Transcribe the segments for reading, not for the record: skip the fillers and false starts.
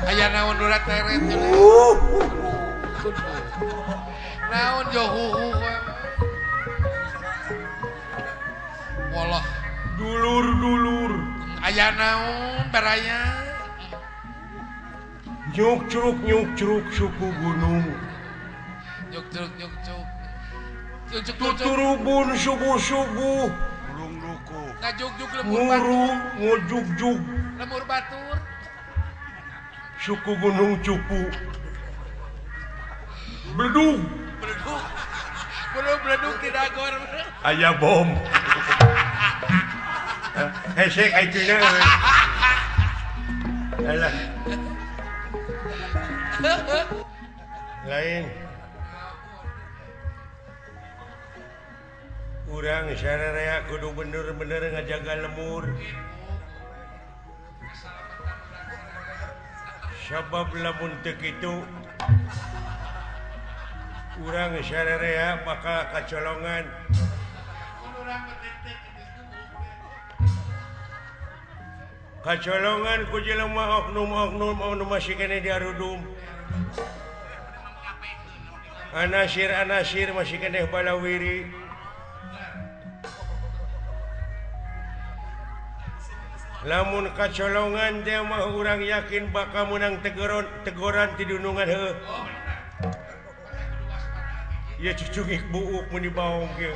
Aya naon urat teret. Naon johuhu. Walah dulur-dulur. Aya naon baraya. Nyuk curuk nyuk curuk suku gunung. Nyuk curuk nyuk curuk. Tuturubun subuh-subuh. Burung luku. Ngajuk-juk lemur batur. Ngujuk-juk. Lemur batur. Suku gunung cupu. Bledug. Bledug. Belum bledug di dagor. Aya bom. Hese kaituna. Alah. Lain. Urang sararea kudu bener-bener ngajaga lemur. Sabab lamun teu kitu urang sararea bakal kacolongan. Kacolongan ku jelema oknum-oknum anu masih keneh diarudum. Anasir-anasir masih keneh balawiri. Lamun kacolongan teh mah urang yakin bakal menang tegoran ti dunungan heuh. Ya cucungik buuk mun dibaong kieu.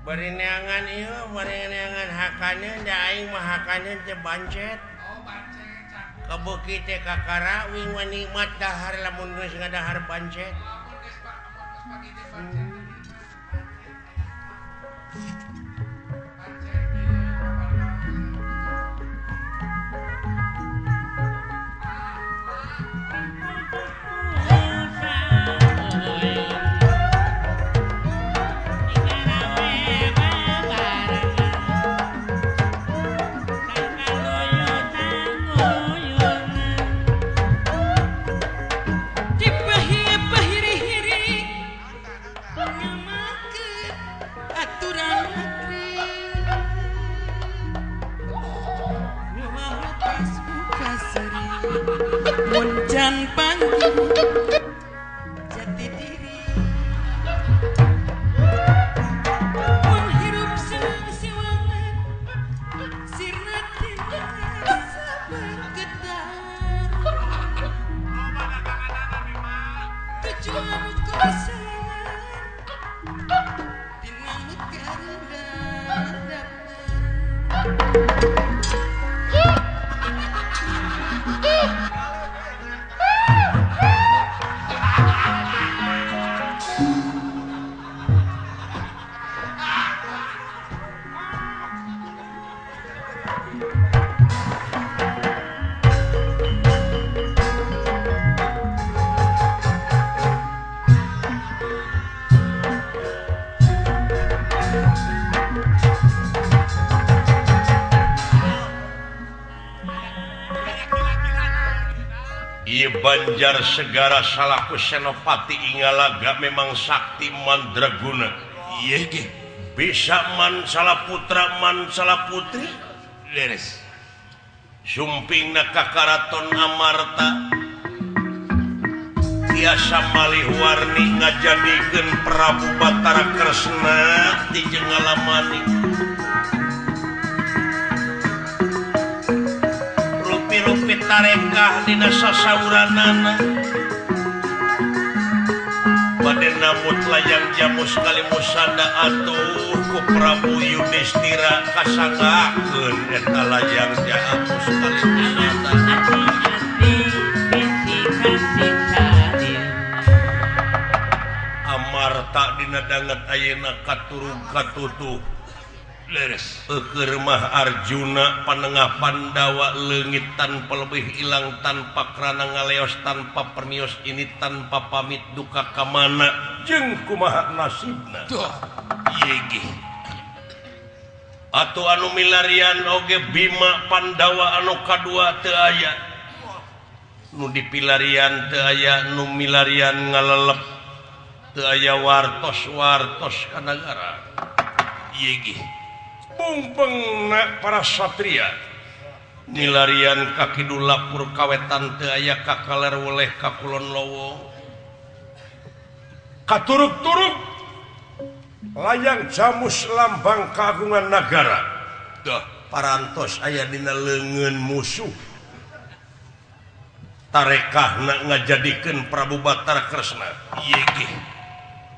Bari neangan ieu, bari neangan hakaneun da aing mah hakaneun teh bancet. Oh, bancet. Kabeuki teh kakara wing mah nikmat dahar lamun geus ngadahar bancet. Lamun geus pagi teh bancet. Bancet. Jati diri mun hirup sewang-sewangan sirna tina sabar getar tujuan kusayangan dina Garuda Banjar Segara salaku Senopati Ingalaga memang sakti mandraguna. Ieu ge bisa man salah putra man salah putri leres. Sumpingna ka Karaton Amarta tiasa malih warni ngajadikeun Prabu Batara Kresna ti Jengalamani. Rupi-rupi tarekah dina sasauranana bade nambut layang jamus kali musada atuh ku Prabu Yudhistira kasangakeun eta layang jamus kali musada. Amarta dina danget ayeuna katurug katutuh. Leres. Eueur mah Arjuna panengah Pandawa leungit tanpa lebih ilang tanpa krana ngaleos tanpa permios ini tanpa pamit duka ka mana jeung kumaha nasibna. Tuh yegih. Atuh anu milarian oge Bima Pandawa anu kadua teu aya. Nu dipilarian teu aya, nu milarian ngalelep teu aya wartos-wartos ka nagara. Yegih. Bungpengna para satria nilarian ka kidul lapur kawetan teu aya ka kaler weleh ka kulon lowo katuruk-turuk layang jamus lambang kagungan nagara dah parantos aya dina leungeun musuh tarekahna ngajadikeun Prabu Batara Kresna yegih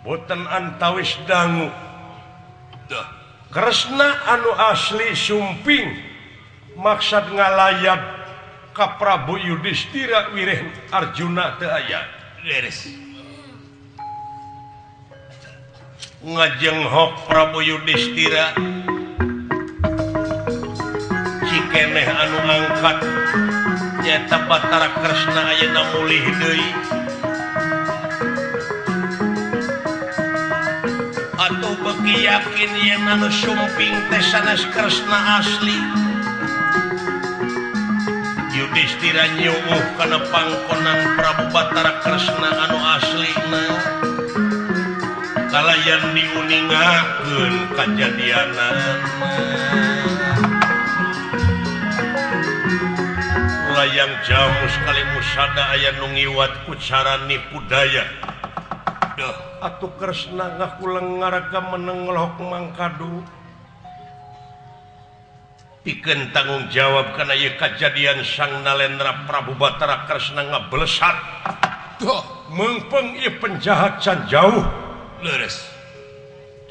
boten antawis dangu dah Kresna anu asli sumping maksad ngalayat ka Prabu Yudhistira wireh Arjuna teu aya. Leres. Ngajenghok Prabu Yudhistira cikeneh anu angkat nyaeta Batara Kresna ayeuna mulih deui. Atau beki yakin yen anu sumping teh sanes Kresna asli. Yudhistira nyuwuh kana pangkonan Prabu Batara Kresna anu aslina. Kalayan diuningakeun kajadianana. Layang jamus kali musada aya nu ngiwat ku cara nipu daya. Duh. Atuh Kresna ngaku ngaraga menenglok mangkadu pikeun tanggung jawab kana ieu kajadian Sang Nalendra Prabu Batara Kresna ngablesat. Duh, meungpeung ieu penjahat can jauh. Leres.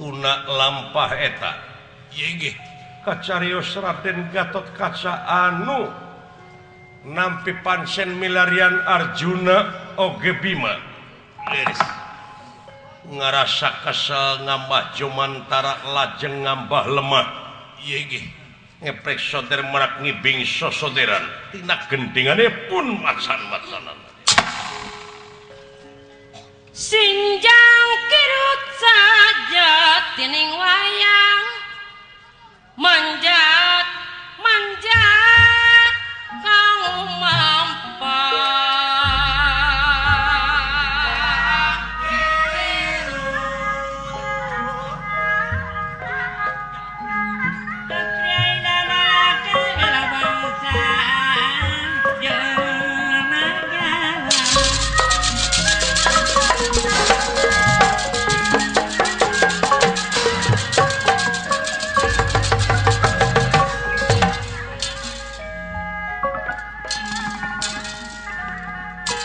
Tuna lampah eta. Ieu nggih. Kacarios Raden Gatot Kaca anu nampi pansen milarian Arjuna oge Bima. Leres. Ngarasa kesel ngambah jumantara lajeng ngambah lemah. Ieu nggih. Ngeprek soder merak ngibing sosoderan tina gendingane pun macan-macanan. Sinjang kirut saja tining wayang manjat manjat kang mampah.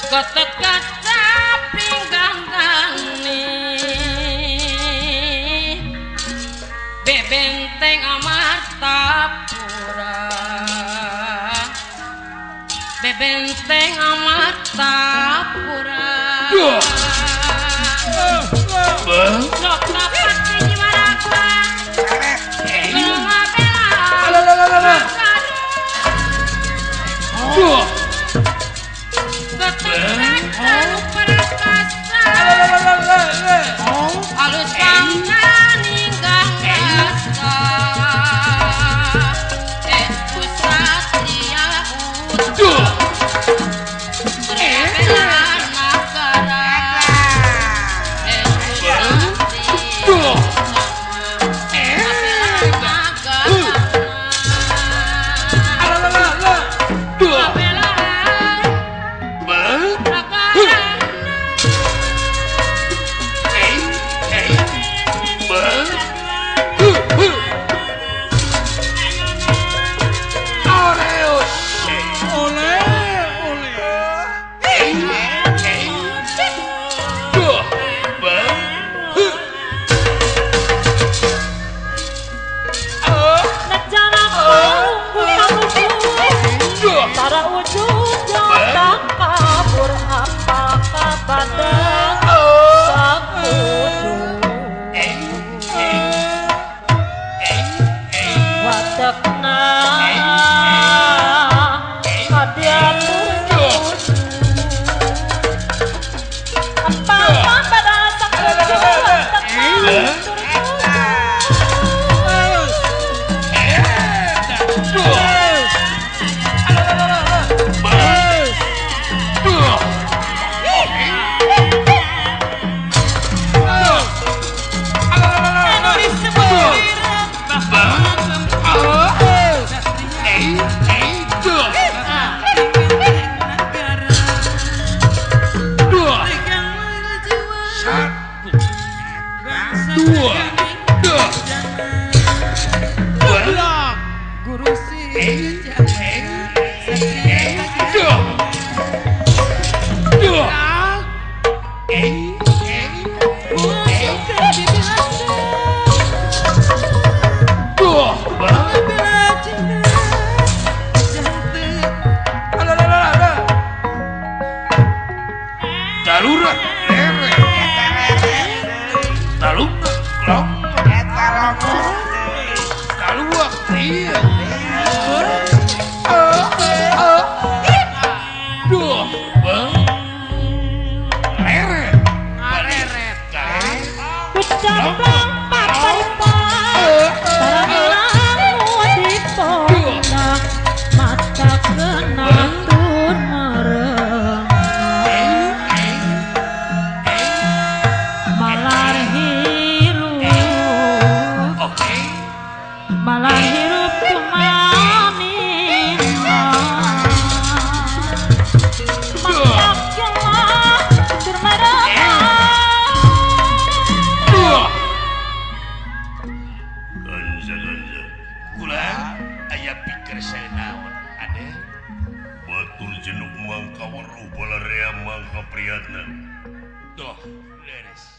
Gatot Kaca pinggang tani bebenteng Amartapura, bebenteng Amartapura. Alus bangsa ninggang rasa Kusatria utuh Bela nagara Batur jenuk mangka weruh balarea mangka priyatna. Doh, leres.